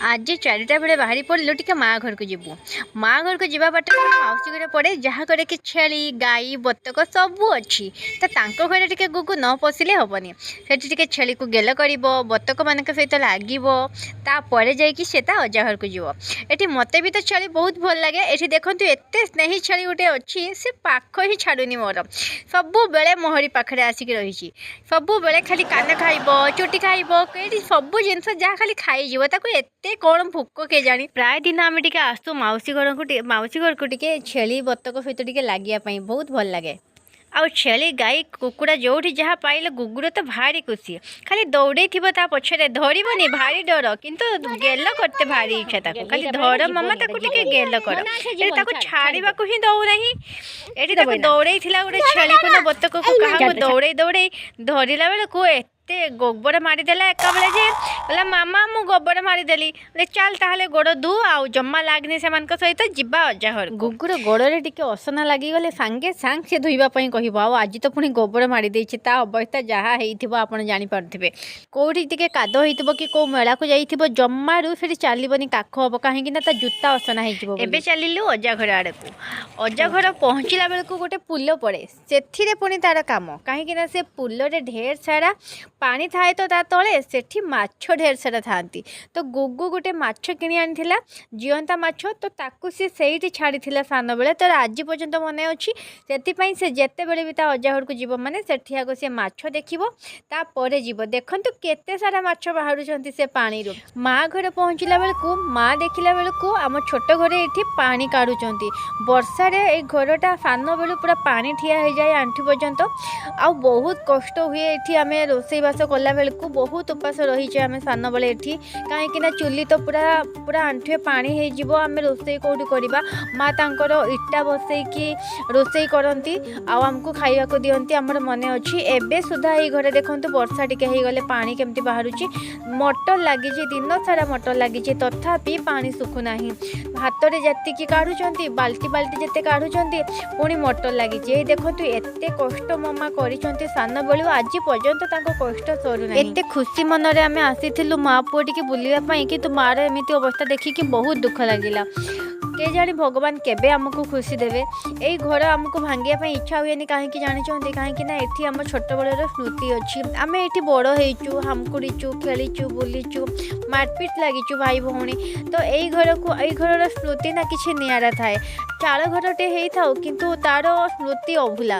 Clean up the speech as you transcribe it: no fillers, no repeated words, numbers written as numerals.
ଆଜି 4ଟା ବେଳେ ବାହାରି ପଡ଼ିଲୁ ଟିକେ ମା ଘରକୁ ଯିବୁ। ମା ଘରକୁ ଯିବା ବାଟରେ ଗୋଟେ ମାଉସୀ ଘରେ ପଡ଼େ, ଯାହା ଘରେ କି ଛେଳି, ଗାଈ, ବତକ ସବୁ ଅଛି। ତ ତାଙ୍କ ଘରେ ଟିକେ ଗୁଗୁ ନ ପଶିଲେ ହେବନି। ସେଠି ଟିକେ ଛେଳିକୁ ଗେଲ କରିବ, ବତକମାନଙ୍କ ସହିତ ଲାଗିବ, ତାପରେ ଯାଇକି ସେ ତା ଅଜା ଘରକୁ ଯିବ। ଏଠି ମୋତେ ବି ତ ଛେଳି ବହୁତ ଭଲ ଲାଗେ। ଏଠି ଦେଖନ୍ତୁ, ଏତେ ସ୍ନେହୀ ଛେଳି ଗୋଟେ ଅଛି, ସେ ପାଖ ହିଁ ଛାଡ଼ୁନି ମୋର। ସବୁବେଳେ ମୋହରି ପାଖରେ ଆସିକି ରହିଛି। ସବୁବେଳେ ଖାଲି କାନ ଖାଇବ, ଚୁଟି ଖାଇବ, ଏଇଠି ସବୁ ଜିନିଷ ଯାହା ଖାଲି ଖାଇଯିବ। ତାକୁ ଏତେ କ'ଣ ଭୋକ କେଜାଣି। ପ୍ରାୟ ଦିନ ଆମେ ଟିକେ ଆସୁ ମାଉସୀ ଘରକୁ, ମାଉସୀ ଘରକୁ ଟିକେ ଛେଳି ବତକ ସହିତ ଟିକେ ଲାଗିବା ପାଇଁ ବହୁତ ଭଲ ଲାଗେ। ଆଉ ଛେଳି, ଗାଈ, କୁକୁଡ଼ା ଯେଉଁଠି ଯାହା ପାଇଲେ ଗୁଗୁର ତ ଭାରି ଖୁସି। ଖାଲି ଦୌଡ଼େଇଥିବ ତା ପଛରେ, ଧରିବନି, ଭାରି ଡର, କିନ୍ତୁ ଗେଲ କରତେ ଭାରି ଇଚ୍ଛା ତାକୁ। ଖାଲି ଧର ମାମା, ତାକୁ ଟିକେ ଗେଲ କର। ଏଠି ତାକୁ ଛାଡ଼ିବାକୁ ହିଁ ଦଉନାହିଁ। ଏଠି ତାକୁ ଦୌଡ଼େଇଥିଲା ଗୋଟେ ଛେଳିକୁ ନା ବତକକୁ କାହାକୁ ଦୌଡ଼େଇ ଦୌଡ଼େଇ ଧରିଲା ବେଳକୁ ଏତେ ଗୋବର ମାରିଦେଲା ଏକାବେଳେ ଯେ କହିଲା, "ମାମା, ମୁଁ ଗୋବର ମାରିଦେଲି।" ବୋଲେ, "ଚାଲ ତାହେଲେ ଗୋଡ଼ ଧୁ, ଆଉ ଜମା ଲାଗନି ସେମାନଙ୍କ ସହିତ, ଯିବା ଅଜା ଘରକୁ।" ଗୁଗୁର ଗୋଡ଼ରେ ଟିକେ ଅସନା ଲାଗିଗଲେ ସାଙ୍ଗେ ସାଙ୍ଗେ ସେ ଧୋଇବା ପାଇଁ କହିବ। ଆଉ ଆଜି ତ ପୁଣି ଗୋବର ମାରି ଦେଇଛି, ତା ଅବସ୍ଥା ଯାହା ହେଇଥିବ ଆପଣ ଜାଣିପାରୁଥିବେ। କେଉଁଠି ଟିକେ କାଦ ହେଇଥିବ କି କେଉଁ ମେଳାକୁ ଯାଇଥିବ, ଜମାରୁ ସେଠି ଚାଲିବନି, କାଖ ହବ, କାହିଁକି ନା ତା ଜୁତା ଅସନା ହେଇଯିବ। ଏବେ ଚାଲିଲୁ ଅଜା ଘର ଆଡ଼କୁ। ଅଜା ଘର ପହଞ୍ଚିଲା ବେଳକୁ ଗୋଟେ ପୁଲ ପଡ଼େ। ସେଥିରେ ପୁଣି ତାର କାମ, କାହିଁକି ନା ସେ ପୁଲରେ ଢେର ସାରା ପାଣି ଥାଏ ତ ତା ତଳେ ସେଠି ମାଛ ଢେର ସାରା ଥାଆନ୍ତି। ତ ଗୁଗୁ ଗୋଟେ ମାଛ କିଣି ଆଣିଥିଲା, ଜିଅନ୍ତା ମାଛ। ତ ତାକୁ ସେ ସେଇଠି ଛାଡ଼ିଥିଲା ସାନବେଳେ, ତାର ଆଜି ପର୍ଯ୍ୟନ୍ତ ମନେ ଅଛି। ସେଥିପାଇଁ ସେ ଯେତେବେଳେ ବି ତା ଅଜା ଘରକୁ ଯିବ, ମାନେ ସେଠି ଆଗ ସେ ମାଛ ଦେଖିବ, ତାପରେ ଯିବ। ଦେଖନ୍ତୁ, କେତେ ସାରା ମାଛ ବାହାରୁଛନ୍ତି ସେ ପାଣିରୁ। ମା ଘରେ ପହଞ୍ଚିଲା ବେଳକୁ, ମା ଦେଖିଲା ବେଳକୁ ଆମ ଛୋଟ ଘରେ ଏଠି ପାଣି କାଢ଼ୁଛନ୍ତି। ବର୍ଷାରେ ଏଇ ଘରଟା ସାନବେଳୁ ପୁରା ପାଣି ଠିଆ ହେଇଯାଏ ଆଣ୍ଠୁ ପର୍ଯ୍ୟନ୍ତ ଆଉ ବହୁତ କଷ୍ଟ ହୁଏ ଏଠି। ଆମେ ରୋଷେଇବାସ କଲା ବେଳକୁ ବହୁତ ଉପାସ ରହିଛେ ଆମେ ସାନବେଳେ ଏଠି, କାହିଁକି ନା ଚୁଲି ତ ପୁରା ପୁରା ଆଣ୍ଠୁଏ ପାଣି ହେଇଯିବ, ଆମେ ରୋଷେଇ କେଉଁଠି କରିବା? ମା ତାଙ୍କର ଇଟା ବସେଇକି ରୋଷେଇ କରନ୍ତି ଆଉ ଆମକୁ ଖାଇବାକୁ ଦିଅନ୍ତି, ଆମର ମନେ ଅଛି ଏବେ ସୁଦ୍ଧା। ଏଇ ଘରେ ଦେଖନ୍ତୁ, ବର୍ଷା ଟିକେ ହେଇଗଲେ ପାଣି କେମିତି ବାହାରୁଛି। ମଟର ଲାଗିଛି, ଦିନ ସାରା ମଟର ଲାଗିଛି, ତଥାପି ପାଣି ଶୁଖୁନାହିଁ। ହାତରେ ଯେତିକି କାଢ଼ୁଛନ୍ତି, ବାଲ୍ଟି ବାଲ୍ଟି ଯେତେ କାଢ଼ୁଛନ୍ତି, ପୁଣି ମଟର ଲାଗିଛି। ଏଇ ଦେଖନ୍ତୁ, ଏତେ କଷ୍ଟ ମୋ ମା କରିଛନ୍ତି ସାନବେଳୁ, ଆଜି ପର୍ଯ୍ୟନ୍ତ ତାଙ୍କ କଷ୍ଟ ସରୁନାହିଁ। ଏତେ ଖୁସି ମନରେ ଆମେ ଆସିଥିଲୁ ମା ପୁଅ ଟିକେ ବୁଲିବା ପାଇଁ, କିନ୍ତୁ ମାର ଏମିତି ଅବସ୍ଥା ଦେଖିକି ବହୁତ ଦୁଃଖ ଲାଗିଲା। କେଜାଣି ଭଗବାନ କେବେ ଆମକୁ ଖୁସି ଦେବେ। ଏଇ ଘର ଆମକୁ ଭାଙ୍ଗିବା ପାଇଁ ଇଚ୍ଛା ହୁଏନି। କାହିଁକି ଜାଣିଛନ୍ତି? କାହିଁକି ନା ଏଠି ଆମ ଛୋଟବେଳର ସ୍ମୃତି ଅଛି। ଆମେ ଏଠି ବଡ଼ ହେଇଛୁ, ହାମକୁଡ଼ିଛୁ, ଖେଳିଛୁ, ବୁଲିଛୁ, ମାରପିଟ ଲାଗିଛୁ ଭାଇ ଭଉଣୀ। ତ ଏଇ ଘରକୁ, ଏଇ ଘରର ସ୍ମୃତି ନା କିଛି ନିଆରା ଥାଏ। ଚାଳ ଘରଟେ ହେଇଥାଉ, କିନ୍ତୁ ତାର ସ୍ମୃତି ଅଭୁଲା।